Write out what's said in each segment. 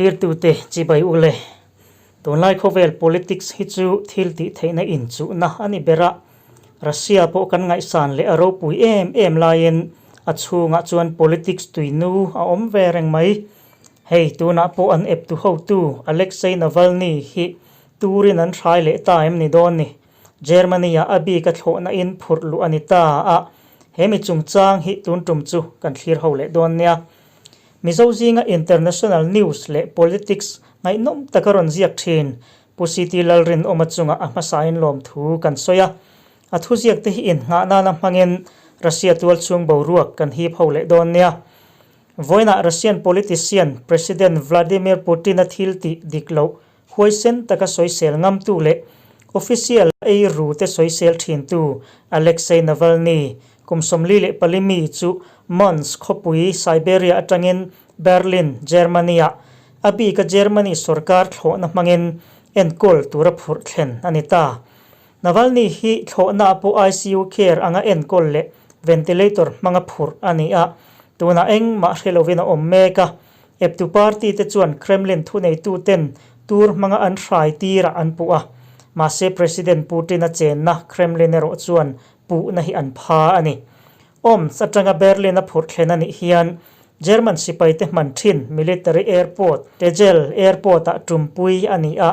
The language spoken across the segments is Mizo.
Thlirtute chibai u le. Tunlai khawvel politics hi chu thil tih theihna inchuhna a ni ber a. Russia pawh kan ngaihsan leh a ropui em em laiin a chhungah chuan politics tuinu a awm ve reng mai. Hei tunah pawh an eptu hotu Alexei Navalny hi turin an hrai leh ta em ni dawn ni. Germany-ah a bik a thlawhna in phurh luh a ni ta a, he mi chungchang hi tun tum chu kan thlir ho leh dawn nia. Mizo zinga international news leh politics ngaihnawm taka rawn ziak thin Pu CT Lalrinawma chungah a hmasain lawmthu kan sawi a. A thuziak te hi innghah nana hmangin Russia tualchhung boruak kan hip ho leh dawn nia. Vawiinah Russian politician President Vladimir Putin-a thil tih dik loh Huaisen taka sawisel ngamtu leh official ei ru te sawisel thintu Alexei Navalny, kum 44 mi chu Mons khawpui Siberia atangin Berlin, Germany-ah a bika Germany sorkar thlawhna hmangin enkawl tura phurh thlen a ni ta. Navalny hi thlawhnaah pawh ICU care anga enkawl leh ventilator hmanga phurh a ni a, tunah engmah hre lovin a awm mek a. Eptu party te chuan Kremlin thuneituten tur hmanga an hrai tirah an puh a, mahse President Putin-a chenna Kremlin erawh chuan puhna hi an pha a ni. Omsk atanga Berlin-a phurh thlen a nih hian German sipaite hman thin military airport Tegel Airport-ah tumpui a ni a,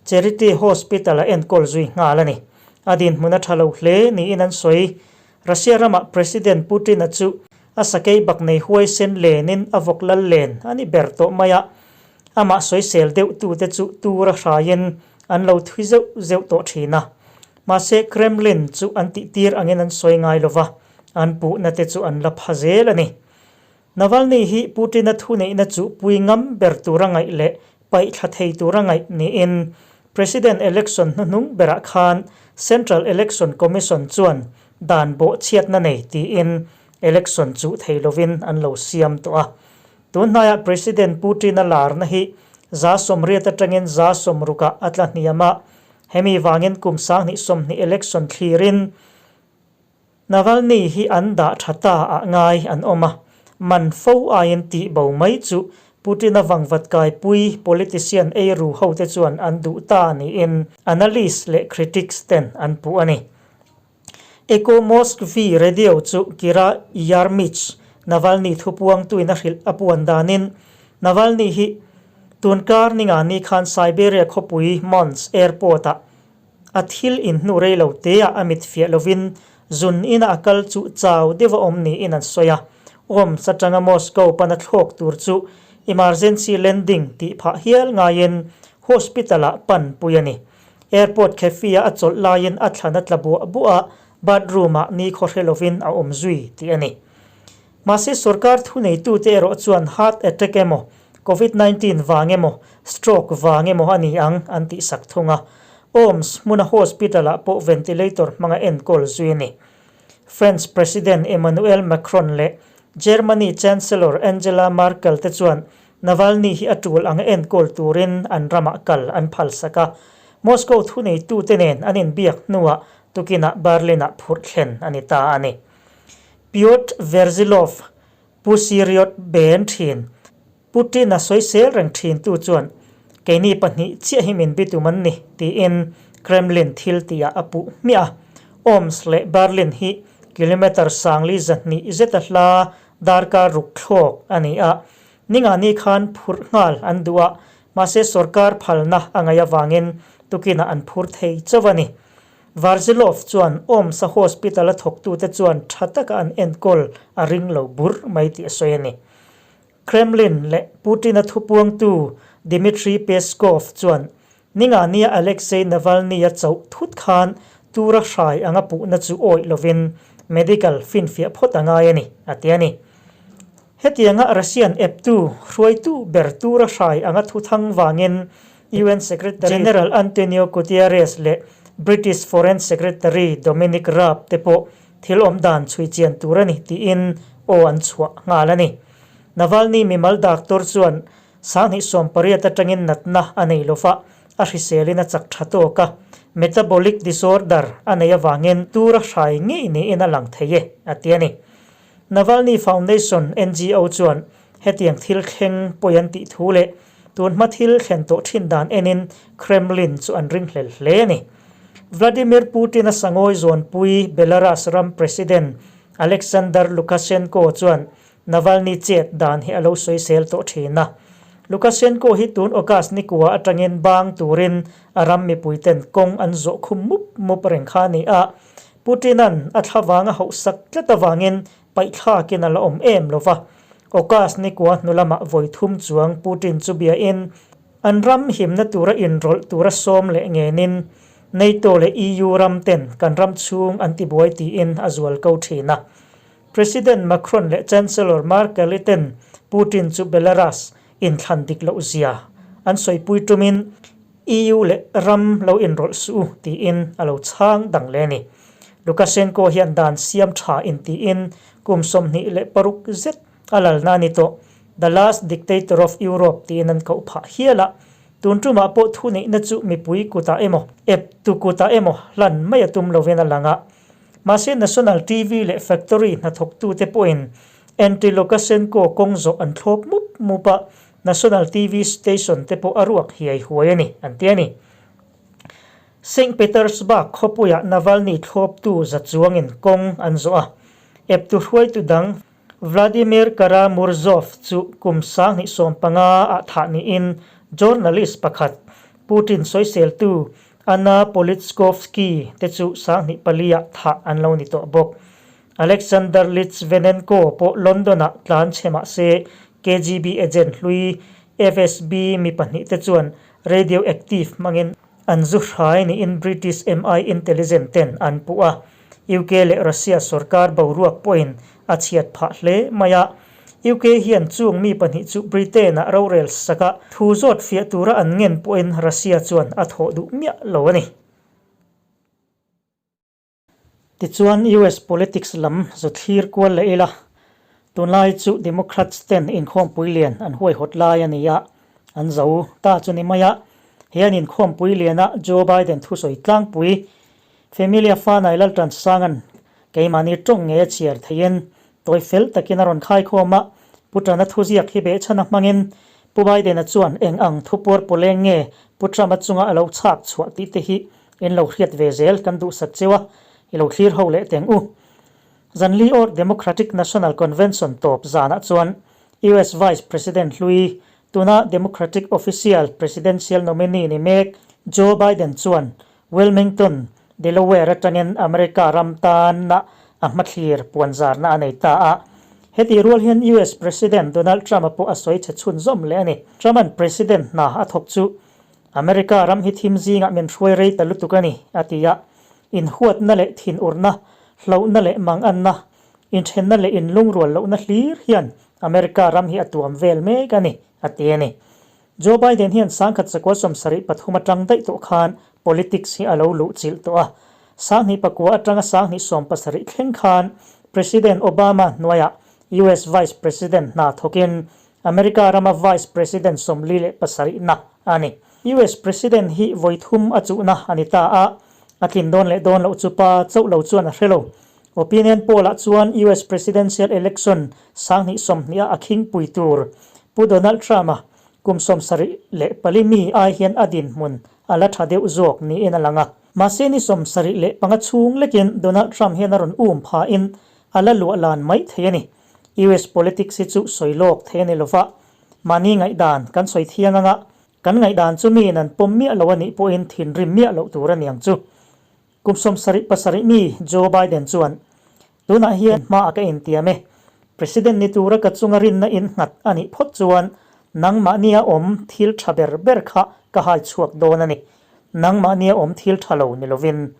Charity Hospital-a enkawl zui nghal a ni. A dinhmun a tha lo hle niin an sawi. Russia ramah President Putin-a chu a sakei bak nei huaisen lenin a vawk lal len a ni ber tawh mai a, amah sawisel deuhtute chu tur a hraiin an lo thui zeuh zeuh tawh thin a. Mahse, Kremlin chu an tihtir angin an sawi ngai lo va, an puhna te chu an la pha zel a ni. Navalny hi Putin-a thuneihna chu pui ngam ber tura ngaih leh paihthla thei tura ngaih niin President election hnuhnung berah khan Central Election Commission chuan dan bawhchhiatna nei tiin election chuh thei lovin an lo siam tawh a. Tun hnaiah President Putin-a larna hi 80% atangin 60%-ah a tla hniam a, hemi vangin kum 2020 election thlirin Navalny hi an dah tha ta ah ngai an awm a, man fo aiin tih bo mai chu Putin-a vangvat kaipui politician ei ru hote chuan an duh ta niin analyst leh critics ten an puh a ni. Echo Moskvy radio chu Kira Yarmych, Navalny thupuangtuin a hrilh a puan danin Navalny hi tunkar ninga ni khan Siberia khawpui Mons airport-ah A thil inhnu rei lo teah a mit fiah lovin zun ina a kal chu chau deuh a awm niin an sawi a. Omsk atanga Moscow pana thlawk tur chu emergency landing tih phah hial ngaiin hospital-ah pan pui a ni. Airport cafe-a a chawlh laiin a thlan a tla buah buah a, bathroom-ah nikhaw hre lovin a awm zui tih a ni. Mahse sorkar thuneitute erawh chuan heart attack emaw, Covid 19 vang emaw, stroke vang emaw a ni ang an tihsak thung a. Omsk hmuna hospital-ah pawh ventilator hmanga enkawl zui a ni. French President Emmanuel Macron leh Germany Chancellor Angela Merkel te chuan Navalny hi a tul anga enkawl turin an ramah kal an phalsak a. Moscow thuneitute nen an inbiak hnuah tukinah Berlin-ah phurh thlen a ni ta a ni. Pyotr Verzilov, Pu Siriot ben thin. Putin-a sawisel reng thintu chuan, Keini pahnih chiah hi min bitum an ni, tiin Kremlin thil tihah a puh hmiah a. Omsk leh Berlin hi kilometre 1200 zeta hla darkar ruk thlawk a ni a. Ningani khan phurh nghal an duh a, mahse sorkar phalna a ngaih avangin tukinah an phur thei chauh a ni. Varzilov chuan Omsk-a hospital-a thawktute chuan tha taka an enkawl a ring lo bur mai tih a sawi a ni. Kremlin leh Putin-a thupuangtu Dmitry Peskov chuan Ningania Alexei Navalny-a chauh thut khan tura hrai anga puhna chu awih lovin medical finfiah phawt a ngai a ni, a ti a ni. Hetianga Russian eptu hruaitu ber tura hrai anga thuthang vangin UN Secretary General Antonio Guterres leh British Foreign Secretary Dominic Raab te pawh thil awm dan chhui chian tur a ni tiin aw an chhuah nghal a ni. Navalny mimal doctor chuan 2018 atangin natna a nei lova, a hriselin a chak tha tawk a, metabolic disorder a nei avangin tur a hrai ngei niin a lang thei e, a ti a ni. Navalny Foundation NGO chuan hetiang thil thleng pawi an tih thu leh Tunhma thil thlen tawh thin dan enin Kremlin chu an ringhlel hle a ni. Vladimir Putin-a sangawi zawnpui Belarus ram President Alexander Lukashenko chuan Navalny chet dan hi a lo sawisel tawh thin a. Lukashenko hi tun August nikua atangin bang turin a ram mipuiten kawng an zawh khum mup mup reng kha a ni a. Putin-a'n a thlavang a hauhsak tlat avangin paihthlakin a la awm em lo va. August nikua hnu lamah vawi thum chuang Putin chu biain an ram himna tura inrawlh tura sawm leh ngenin NATO leh EU ram ten kan ram chhung an tibuai tiin a zual ko thin a. President Macron leh Chancellor Merkel-i ten Putin chu Belarus inthlan dik loh zia an sawipui tumin EU leh ram lo inrawlh suh u tiin a lo chhang dang leh a ni. Lukashenko hian dan siam tha intiin kum 26 zet a lalna a ni tawh. The last dictator of Europe tiin an koh phah hial a, tun tumah pawh thuneihna chu mipui kutah emaw, eptu kutah emaw hlan mai a tum lovin a lang a. Mahse National TV leh Factory hnathawktute pawhin anti-Lukashenko kawng zawh an thlawp mup mup a, National TV station te pawh a ruak hiai huai a ni, an ti a ni. Saint Petersburg khawpuiah Navalny thlawptu za chuangin kawng an zawh a, eptu hruaitu dang Vladimir Kara-Murzov chu kum 2015 ah thah niin journalist pakhat Putin sawiseltu Anna Politkovsky te chu 2004 ah thah an lo ni tawh bawk. Alexander Litvinenko pawh London-ah tlan chhe mah se KGB agent hlui FSB mi pahnih te chuan radioactive hmangin an zu hrai niin British MI intelligence ten an puh a. UK leh Russia sorkar boruak pawhin a chhiat phah hle mai a. UK hian chung mi pahnih chu Britain-ah rorel saka thu zawt fiah tura an ngen pawhin Russia chuan a thawh duh miah lo a ni. Tichuan US politics lam zu thlir kual leh ila, tunlai chu Democrats ten inkhawmpui lian an huaihawt lai a ni a, an zo ta chu ni mai a. He an inkhawmpui liana Joe Biden thusawi tlangpui Familia Fanai Laltansanga'n keimahni tawng ngei a chhiar theiin tawi fel takin a rawn khaikhawm a, Pu Trump-a thuziak hi behchhana hmangin Pu Biden-a chuan eng ang thupuar pawleng nge Pu Trump-a chunga a lo chhak chhuah tih te hi in lo hriat ve zel kan duhsak cheu a, i lo thlir ho leh teng u. Zanli awr Democratic National Convention tawp zanah chuan US Vice President hlui tuna Democratic official presidential nominee ni mek Joe Biden chuan Wilmington, Delaware atangin America ram tanna a hmathlir puanzarna a nei ta a. Heti rual hian US President Donald Trump-a pawh a sawi chhe chhunzawm leh a ni. Trump-a'n President hna a thawk chu America ram hi thim zingah min hruai rei ta lutuk a ni, a ti a. Inhuatna leh thinurna, hlauhna leh manganna, inthenna leh inlungrual lohna hlir hian America ram hi a tuam vel mek a ni, a ti a ni. Joe Biden hian 1973 atang daih tawh khan politics hi a lo luh chilh tawh a. 2009 atanga 2017 thleng khan President Obama hnuaiah US Vice President hna thawkin America rama Vice President 47 na a ni. US President hi vawi thum a chuhna a ni ta a, a tlin dawn leh dawn loh chu pa chauh lo chuan a hre lo. Opinion poll ah chuan US Presidential Election 2020 a a khingpui tur Pu Donald Trump-a kum 74 mi ai hian a dinhmun a la tha deuh zawk niin a lang a. Mahse ni 75 chhung lekin Donald Trump hian a rawn um phahin a la luah lan mai thei a ni. US politics hi chu sawi lawk thei a ni lova, mahni ngaihdan kan sawi thiang anga kan ngaihdan chu miin an pawm miah lo a nih pawhin thinrim miah loh tur a ni ang chu. Kum 77 mi Joe Biden chuan, Tunah hian hmaah ka intiam e. President ni tura ka chunga rinna innghat a nih phawt chuan nangmahnia awm thil tha ber ber kha ka hai chhuak dawn a ni. Nangmahnia awm thil tha lo ni lovin.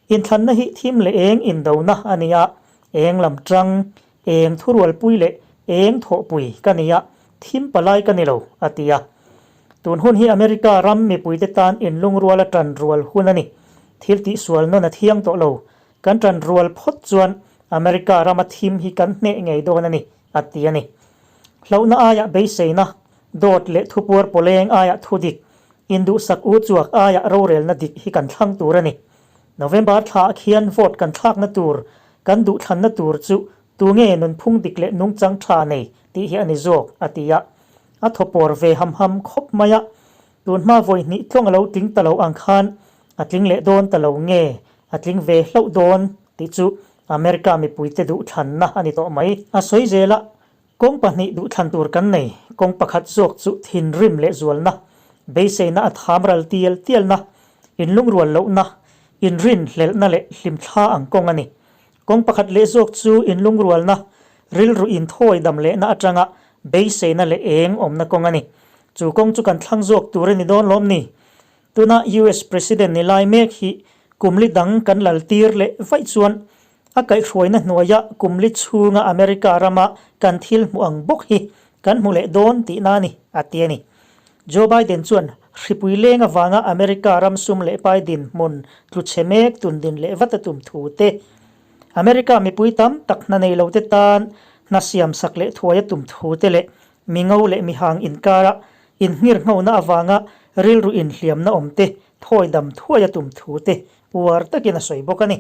Inthlanna hi thim leh eng indona a ni a, eng lam tang, eng thurualpui leh eng thawhpui ka ni a, thim palai ka ni lo, a ti a. Tun hun hi America ram mipuite tan inlungruala tan rual hun a ni. Thil tihsual nawn a thiang tawh lo. Kan tan rual phawt chuan America rama thim hi kan hneh ngei dawn a ni, a ti a ni. Hlauhna aiah beiseina, dawt leh thupuar pawleng aiah thudik, induhsak u chuak aiah rorelna dik hi kan thlang tur a ni. November thlaah khian vote kan thlakna tur, kan duhthlanna tur chu tunge nunphung dik leh nungchang tha nei tih hi a ni zawk, a ti a. A thaw pawr ve ham ham khawp mai a, tun hma vawi hnih tlawng a lo tling ta lo ang khan a tling leh dawn ta lo nge a tling ve hlauh dawn tih chu America mipuite duhthlanna a ni tawh mai. A sawi zel a, Kawng pahnih duhthlan tur kan nei, kawng pakhat zawk chu thinrim leh zualna, beiseina a tham ral tial tialna, inlungrual lohna, inrin hlelhna leh hlimthla ang kawng a ni. Kawng pakhat leh zawk chu inlungrualna, rilru inthawi dam lehna atanga beiseina leh eng awmna kawng a ni. Chu kawng chu kan thlang zawk tur a ni dawn lawm ni? Tuna US President ni lai mek hi kumli dang kan lal tir leh vaih chuan a kaihhruaina hnuaia kumli chhunga America rama kan thil hmuh ang bawk hi kan hmu leh dawn tihna a ni, a ti a ni. Joe Biden chuan hripui leng avanga America ram sum leh pai dinhmun tlu chhe mek tun din leh vat a tum thu te, America mipui tam tak hna nei lo te tan hna siam sak leh thuai a tum thu te leh mi ngo leh mi hang inkara inngirhnghona avanga rilru inhliamna awm te thawi dam thuai a tum thu te uar takin a sawi bawk a ni.